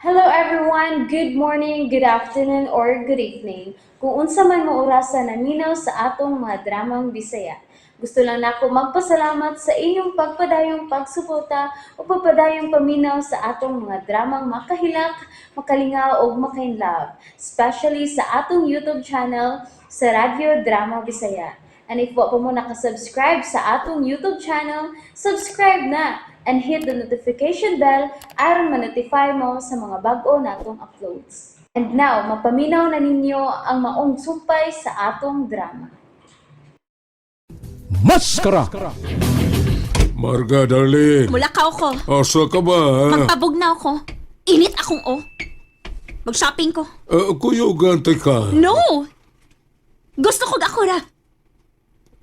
Hello everyone! Good morning, good afternoon, or good evening. Kung unsa man mo orasa naminaw sa atong mga dramang Bisaya. Gusto lang nako magpasalamat sa inyong pagpadayong pagsuporta o pagpadayong paminaw sa atong mga dramang makahilak, makalingaw ug makainlove, especially sa atong YouTube channel sa Radyo Drama Bisaya. And if wa pa mo nakasubscribe sa atong YouTube channel, subscribe na and hit the notification bell aron ma-notify mo sa mga bag-o natong uploads. And now, mapaminaw na ninyo ang maong sumpay sa atong drama. Maskara! Marga, darling. Mulakaw ko. Asa ka ba? Magpabugnaw ko. Init akong o. Mag-shopping ko. Kuyugan ka. No! Gusto ko ako ra.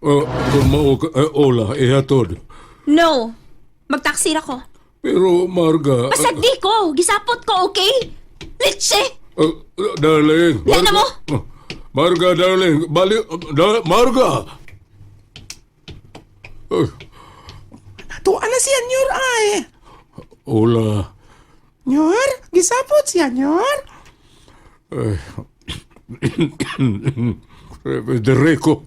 Kung mao ka, ola, ihatod. No! Magtaksi ra ko. Pero, Marga. Basta di ko. Gisapot ko, okay? Litse! Darling. Yan na Marga, mo. Marga, darling. Bali, Marga! Tuwa na siya, Nyor, ay. Ola. Nyor, gisapot siya, Nyor. Federico.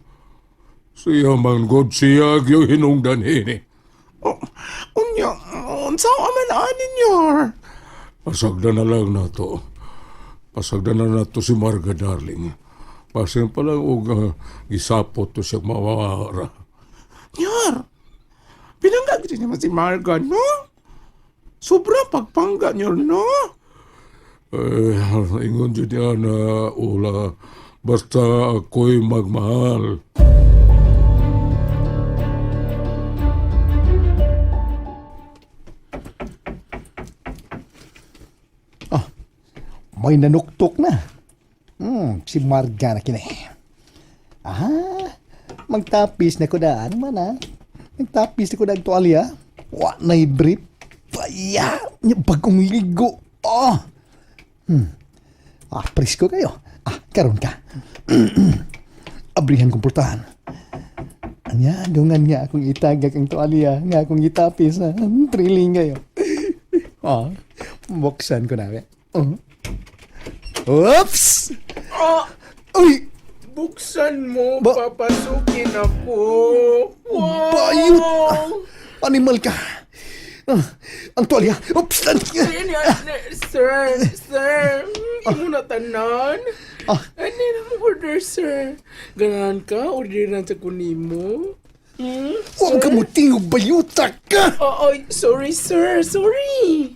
Siya man god siya yung hinungdan hini. Oh, unya, unsa man ani, Nyor? Pasagdan na lang na to. Pasagdan na nato si Marga, darling. Pasin pa lang og gisapot to siya mawawara. Nyor, pinangga gid naman si Marga, no? Sobra pagpangga, Nyor, no? Eh, ingon jud niya na ula, basta ako'y magmahal. May nanuktok na. Si Marga na kini. Ah, magtapis na ko daan man ah. Magtapis na ko daan tuwalya. Wa na brief. Baya, nya bagong ligo. Oh. Ah, presko kayo. Ah, karon ka. Abrihan kong pultahan. Anya, dungan nga akong itagak ang tuwalya, nga akong itapis. Ah. Thrilling kayo. Ah, buksan ko na. Oh. Oops! Oh, Uy! buksan mo, papasukin ako. Wow! Bayot! Animal ka! Ah, ang tuwalya! Oops! Sir, sir, imo na tanan. Ah. Ano na mo order, sir? Ganahan ka? Order na sa kunimo? Hmm? Huwag ka mo tingog bayuta ka! Oh, oh, sorry, sir. Sorry.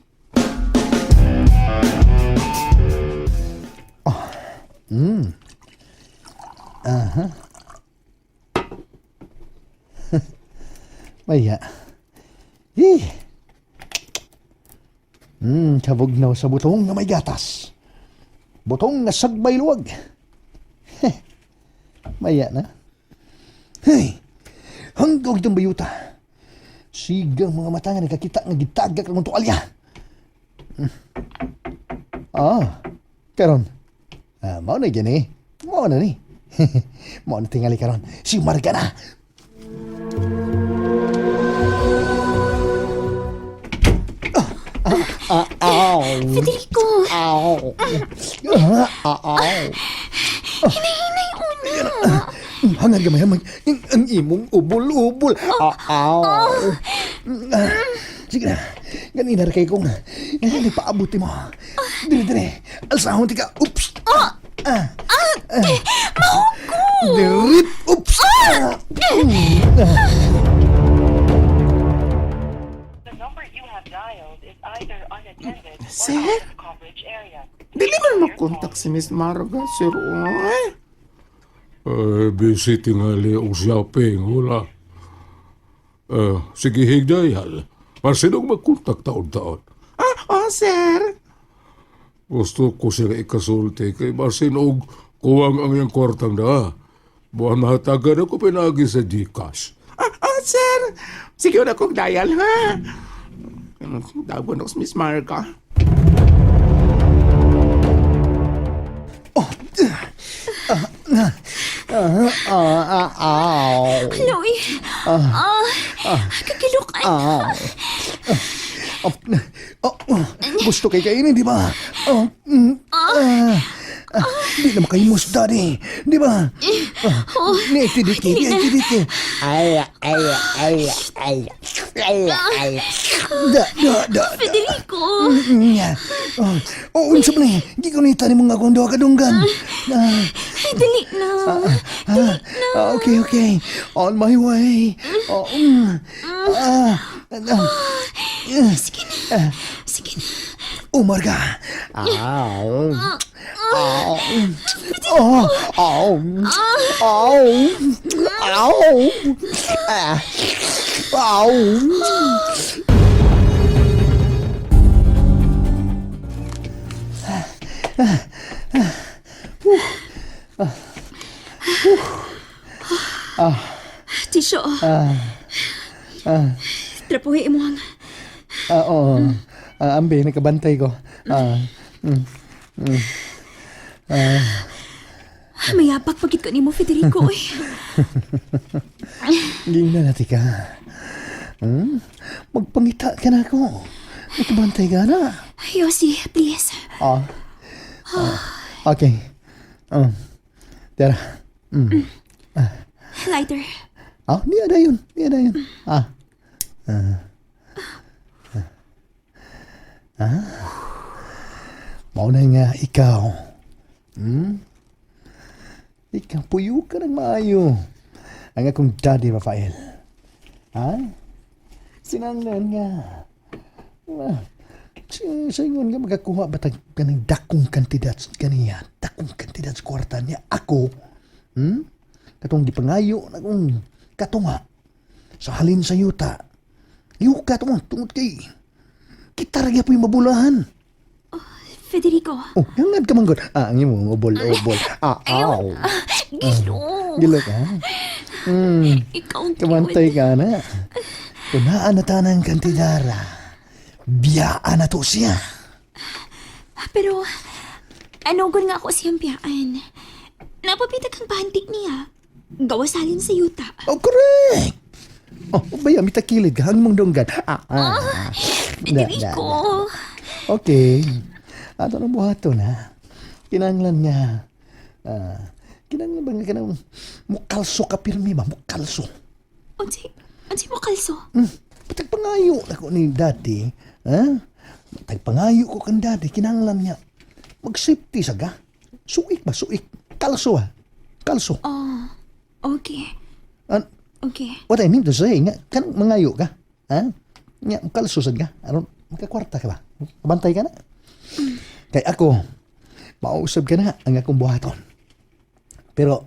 Maya. Eh. Kabugnaw sa butong nga may gatas. Butong nga sagbay luwag. Heh. Maya na. Hey, hanggang itong bayuta. Sigang mga mata nga nakakita nga gitagak ng tuwalya. Ah, karon. Ah, mao na gani. Mao na ni. Mao na tingali karon. Si Marga na. Ah, ow. Federico! Ow. Ah, ow. Hinahinay una. Hangar gamay hamay. Ang imong ubol-ubol. Ah, ow. Ah, sige na. Ganina ra kay kong nagpaabot mo. Dire dire. Alsahon ti ka. Oops. Ah. Ah. Mahuko. Dirip. Oops. Ah. The number you have dialed is either unattended or Sir? out of coverage area. Dili man makontak si Miss Marga, sir. Oy. Eh, busy tingali og shopping, wala. Eh, sige higdayal. Pasinong magkontak taon-taon. Ah, oh, sir. Gusto ko sila ikasulti kay basin og kuwang ang iyang kwartang daa. Buwan mahatagan ako pinagi sa Gcash. Ah, ah, sir. Sige na kong dial, ha? Dagon ako si Miss Marga. Ah, ah, ow. Chloe! Ah! Kakilukan. Oh, oh, Gusto kay kainin, di ba? Oh, ah, ah, di na makahimos, daddy. Di ba? Ah, ni tidiki, ni tidiki. Ay, ay, ay, ay, ay, ay. Da, da, da, da. Federico! Nya. Oh, oh, unsa man eh. Gikunita ni mga akong duha ka dunggan. Ah, Dali na. ah, ah, okay, okay. On my way. Oh. Ah, ah, Sige na. Sige na. Umarga. Aw. Aw. Oh, aw. Aw. Aw. Ah. Aw. Tisyo. Trapuhi mo ang... Ah, oo. Ah, ambi, nakabantay ko. Ah, Mayapak pagit ko nimo, Federico. Uy. Gingna na ka. Magpangita ka na ako. Nakabantay ka na. Yossi, please. Ah. Ah, okay. Tara. Lighter. Ah, niya na yun. Niya na yun. Ah. Ah. Ah. Mao na nga ikaw. Ikaw, puyo ka ng maayo. Ang akong daddy, Rafael. Ha? Sinanglan nga. Ah, sa ingon nga makakuha ba tag kaning dakong kantidad kaniya, dakong kantidad sa kwarta niya ako. Katong gipangayo na kong katunga sa halin sa yuta. Yuka tungod tungod kay kita ra gyapon yung mabulahan. Federico. Oh, hangad ka man gud. Ah, ang imong ubol ubol. Ah, aw. Gilo. Gilo ka. Ikaw ang Kamantay ka na. Kunaan na tanang kantidara. Biyaan na to siya. Pero, ano gun nga ako siyang biyaan? Napapita kang pantik niya. Gawasalin sa yuta. Oh, correct! Oh, baya, mitakilid ka. Ang mong dunggan. Ah, ah. Da, da, Federico. da. Okay. Ato nang buhaton, ha? Kinanglan nga. Ah, kinanglan ba nga kanang mukalso ka pirmi ba? Mukalso. Unsi, unsi mo kalso? Patagpangayo na ko ni dati. Ha? Patagpangayo ko kan dati. Kinanglan nga. Mag-safety sa ga. Suik ba? Suik. Kalso, ha? Kalso. Oh, okay. An- Okay. What I mean to say, nga, kanang mangayo ka. Ha? Nga, kalso sad ka. Aron, makakwarta ka ba? Kabantay ka na. Kay ako, mausab ka na ang akong buhaton. Pero,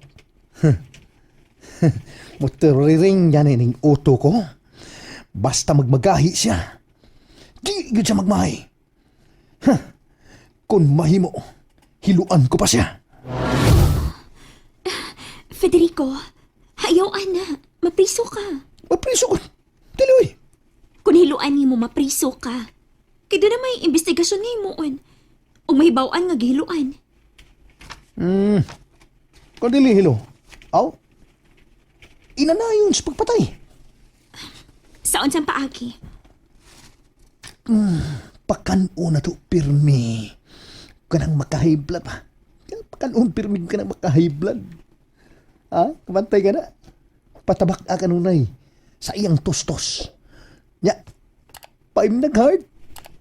motoriring gani ning uto ko. Basta magmagahi siya. Di gyud siya magmahi. Huh. Kung mahimo, hiluan ko pa siya. Federico, ayaw ana. Mapriso ka. Mapriso ko. Tiloy. Kung hiluan nimo mapriso ka. Kay doon na may investigasyon nga himuon. O may bawaan nga gihiluan. Kung dili hilo, aw, inanayon sa pagpatay. Sa unsang paagi. Pakan-o na to, pirmi. Kanang makahiblad pa. Pakan-o, pirmi, kanang makahiblad. Ha? Kamantay ka na. Patabak ka kanunay. Sa iyang tostos. Nya, paimnag hard.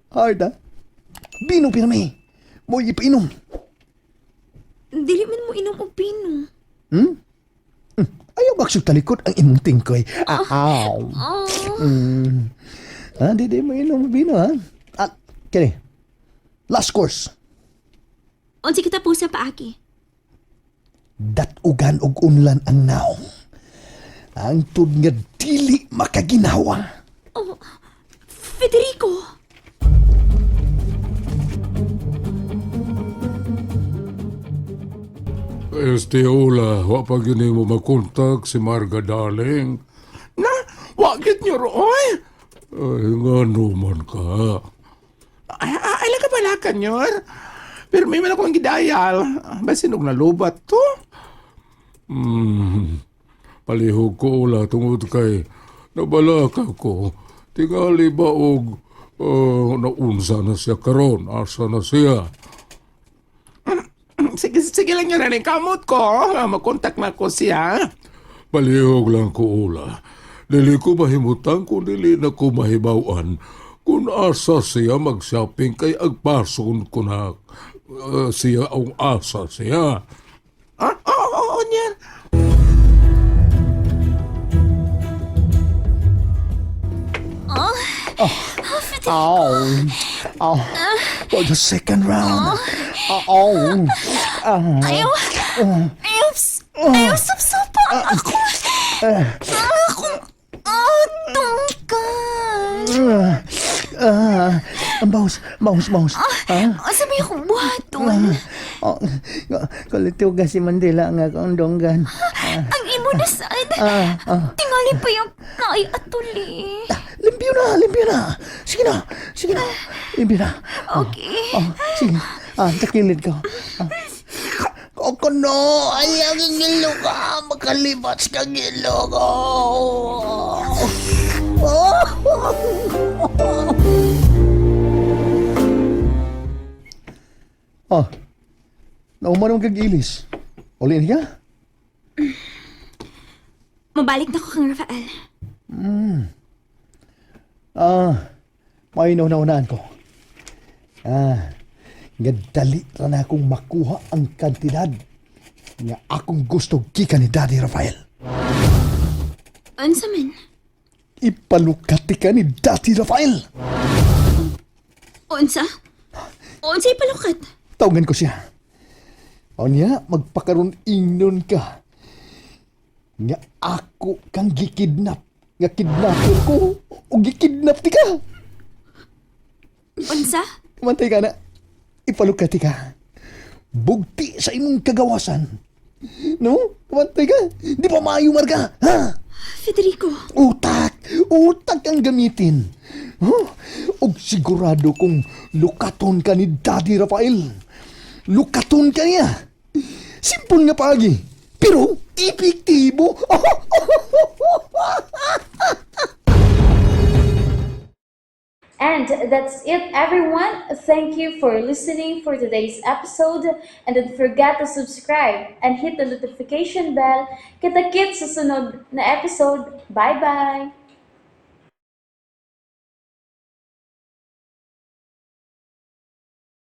Hard, ha? Bino, pirmi. Mo ipainom. Dili man mo inom og pino. Ayaw baksog talikod ang imong tingkoy. Ah, aw. Oh, Ha, di di mo inom bino, ha? Ah, kini. Last course. Unsi kita po sa paagi. Datugan og unlan ang naong. Ang tud nga dili makaginawa. Oh, Federico! Este, Ola, wa pa gyud mo makontak si Marga, darling. Na, wagit niyo roy. Ay, ngano man ka. Ay, ay, ay, ka pala kanyor. Pero may man akong gidayal. Basin og nalubat to. Palihog ko, Ola, tungod kay nabalaka ko. Tingali ba og Oh, naunsa na siya karon, asa na siya. Sige, sige lang yun, aning kamot ko. Makontak na ko siya. Palihog lang ko ula. Dili ko mahimutang kung dili na ko mahibawan kung asa siya mag-shopping kay agpason ko na siya ang asa siya. Ah, oo, oo, oo, niya. Oh. Oh. For the second round. Oh. Oh. Ayaw. Ayaw. Ayaw, sapsapa. Ako. Ako. Ah, tungkal. Ah, ang bawas, bawas, bawas. Ah, Asa may akong buhaton? oh, kulituga si Mandela nga akong donggan. Ang imo na sad. Tingali pa yung naay atuli. Limpyo na, limpyo na. Sige na, sige na. Limpyo na. Okay. Oh, sige. Ah, takilid ko. Ah. Koko no, ayaw kang ilo ka. Makalipas kang ilo ko. Oh, nauma naman kag ilis. Uli na ka? Mabalik na ko kang Rafael. Ah, may nauna-unaan ko. Ah, nga dali ra na akong makuha ang kantidad nga akong gusto gikan ni Daddy Rafael. Unsa man? Ipalukati ka ni Daddy Rafael. Unsa? Unsa ipalukat? Tawagan ko siya. O niya, magpakaroon ingnon ka. Nga ako kang gikidnap. Nga kidnapper ko. O gikidnap ti ka. Unsa? Kumantay ka na. Ipalukati ka. Bugti sa imong kagawasan. No? Kumantay ka. Di pa maayo marga. Ha? Federico, Utak! Utak ang gamitin. Huh? Og sigurado kong lukaton ka ni Daddy Rafael. Lukaton ka niya. Simpon nga paagi. Pero epektibo. And that's it, everyone. Thank you for listening for today's episode. And don't forget to subscribe and hit the notification bell. Kita-kits sa sunod na episode. Bye-bye!